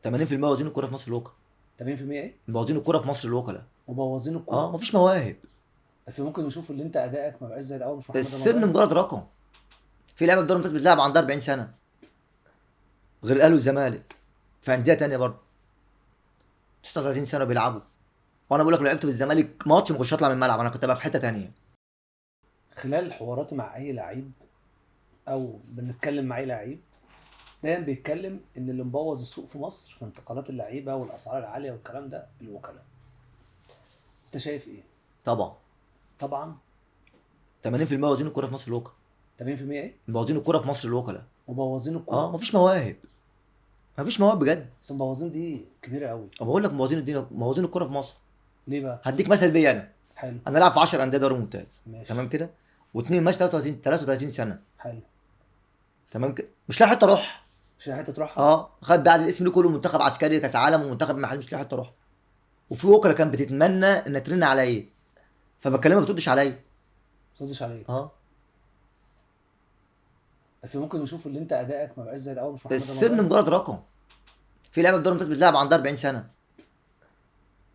80% مبوظين الكورة في مصر الوكلاء. 80% ايه؟ مبوظين الكورة في مصر الوكلاء. مبوظين الكورة. مفيش مواهب. بس ممكن يشوفوا اللي انت ادائك ما بقاش زي الاول، مش محمد السن رمضان. مجرد رقم. في لعيبة في الدوري الممتاز بتلعب عندها 40 سنة غير الاهلي والزمالك، في اندية ثانية برضه 39 سنة بيلعبوا. وانا بقول لك لو لعبت في الزمالك ماتش ما كنتش هطلع من الملعب، انا كنت ابقى في حتة ثانية. خلال حواراتي مع اي لعيب او بنتكلم مع اي لعيب، دايما بيتكلم ان اللي مبوظ السوق في مصر في انتقالات اللعيبة والاسعار العالية والكلام ده الوكلاء. انت شايف ايه؟ طبعا طبعا 80% مبوظين الكورة في مصر الوكلاء. 80% ايه؟ مبوظين الكورة في مصر الوكلاء. مبوظين الكورة. مفيش مواهب، مفيش مواهب بجد. بس مبوظين دي كبيرة قوي. بقول لك مبوظين الدنيا، مبوظين الكورة في مصر. ليه بقى؟ هديك مثل بيا انا. حلو. انا العب في 10 اندية دوري ممتاز. ماشي. تمام كده؟ واثنين ماشي 33 سنة. حلو. تمام كده؟ مش لاقي حتة اروح. مش لاقي حتة تروح؟ خد بعد الاسم ده كله منتخب عسكري كاس عالم ومنتخب محلي، مش لاقي حتة اروح. وفي وكلاء كانت بتتمنى ان ترن عليا، فبكلمها ما بتردش عليا. ما بتردش عليك. بس ممكن يشوفوا اللي انت ادائك ما بقاش زي الاول، مش محمد رمضان. السن مجرد رقم. في لعيبة في الدوري الممتاز بتلعب عندها 40 سنة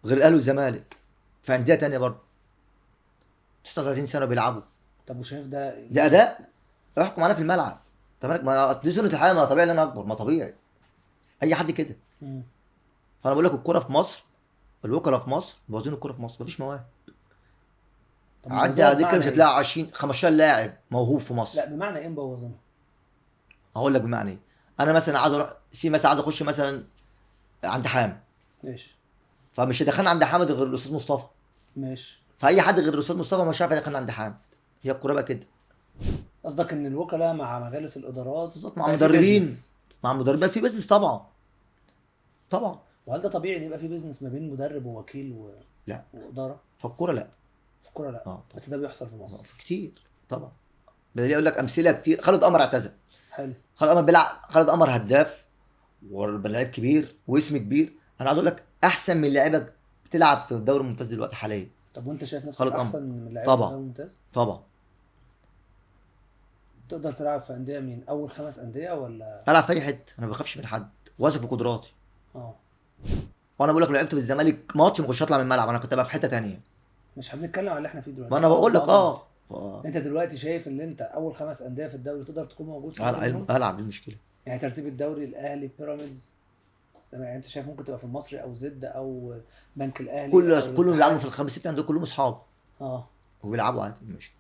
غير الاهلي والزمالك، في اندية ثانية برضه 39 سنة بيلعبوا. طب وشايف ده ده اداء؟ احكم عليا في الملعب. تمام، ما دي سنة الحياة، ما طبيعي ان انا اكبر، ما طبيعي اي حد كده. فانا بقول لك الكورة في مصر، الوكلاء في مصر مبوظين الكورة في مصر، مفيش مواهب. عدي على دكه مش هتلاقي 20 15 لاعب موهوب في مصر. لا بمعنى ايه مبوظينها؟ هقول لك بمعنى ايه. انا مثلا عايز اروح سي، مثلا عايز اخش مثلا عند حامد. ماشي. فمش هيدخلنا عند حامد غير الاستاذ مصطفى. ماشي. فاي حد غير الاستاذ مصطفى مش عارف يدخلنا عند حامد. هي الكورة بقى كده. قصدك ان الوكلاء مع مجالس الادارات بالظبط، مع مدربين، مع مدربين في business. طبعا طبعا. وهل ده طبيعي ان يبقى في business ما بين مدرب ووكيل لا واداره؟ في الكورة لا. في الكورة لا. بس ده بيحصل في مصر في كتير طبعا. بدي اقول لك امثلة كتير. خالد قمر اعتزل. حلو. خالد قمر بيلعب، خالد قمر هداف ولاعيب كبير واسم كبير. انا عايز اقول لك احسن من لعيبة بتلعب في الدوري الممتاز دلوقتي حاليا. طب وانت شايف نفسك احسن من لعيبة في الدوري الممتاز؟ طبعا. تقدر تلعب في اندية مين؟ اول 5 اندية ولا؟ العب في اي حتة، انا ما بخافش من حد، واثق في قدراتي. وانا بقول لك لو لعبت في الزمالك ماتش ما كنتش هطلع من الملعب، انا كنت ابقى في حتة ثانية. مش هنتكلم على اللي احنا فيه دلوقتي. ما انا بقول لك انت دلوقتي شايف ان انت اول 5 اندية في الدوري تقدر تكون موجود فيهم؟ العب، ايه المشكلة؟ يعني ترتيب الدوري الاهلي بيراميدز، يعني انت شايف ممكن تبقى في المصري او زد او بنك الاهلي؟ كلهم بيلعبوا في الخمس ست اندية، كلهم اصحاب. وبيلعبوا عادي، ماشي.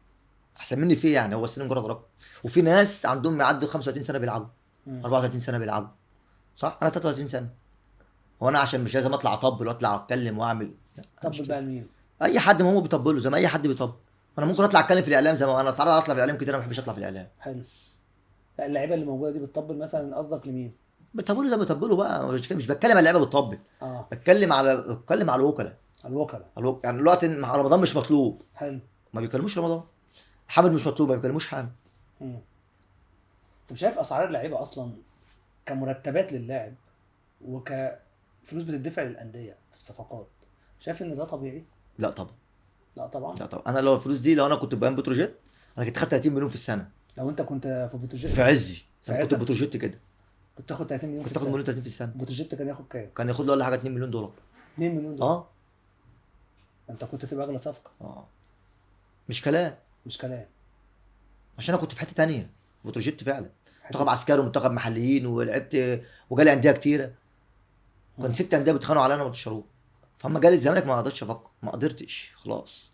احسن مني فيه يعني، هو السن مجرد رقم. وفي ناس عندهم يعدوا 35 سنة بيلعبوا، 34 سنة بيلعبوا. صح؟ انا 33 سنة. هو انا عشان مش لازم اطلع اطبل واطلع اتكلم واعمل. طبل بقى لمين؟ اي حد، ما هو بيطبله زي ما اي حد بيطبل. انا ممكن اطلع اتكلم في الاعلام، زي ما انا ساعات اطلع في الاعلام كتير، انا ما بحبش اطلع في الاعلام. حلو. لا اللعيبة اللي موجودة دي بتطبل مثلا، قصدك لمين؟ بيطبلوا زي ما بيطبلوا بقى، مش بتكلم على اللعيبة بتطبل. بتكلم على الوكلاء. الوكلاء. يعني دلوقتي رمضان مش مطلوب. حلو. ما بيكلموش رمضان. حامد مش مطلوب، ما بيكلموش حامد. انت شايف اسعار اللعيبة اصلا كمرتبات للاعب وكفلوس بتدفع للاندية في الصفقات، شايف ان ده طبيعي؟ لا طبعا. لا طبعا. لا طبعا. انا لو الفلوس دي، لو انا كنت بقام بتروجيت انا كنت خدت 30 مليون في السنة. لو انت كنت في بتروجيت في عزي، كنت بتروجيت كده كنت تاخد 30 مليون في كنت السنة. تاخد مليون 30 في السنة. بتروجيت كان ياخد كام؟ كان ياخد له ولا حاجة 2 مليون دولار. 2 مليون دولار. انت كنت تبقى اغلى صفقة. مش كلام. مش كلام. عشان انا كنت في حتة ثانية بتروجيت فعلا، منتخب عسكري ومنتخب محليين، ولعبت وجالي اندية كتيرة. كان 6 اندية بيتخانقوا عليا انا ما تشروه. فاما جالي الزمالك ما قدرتش افكر، ما قدرتش خلاص.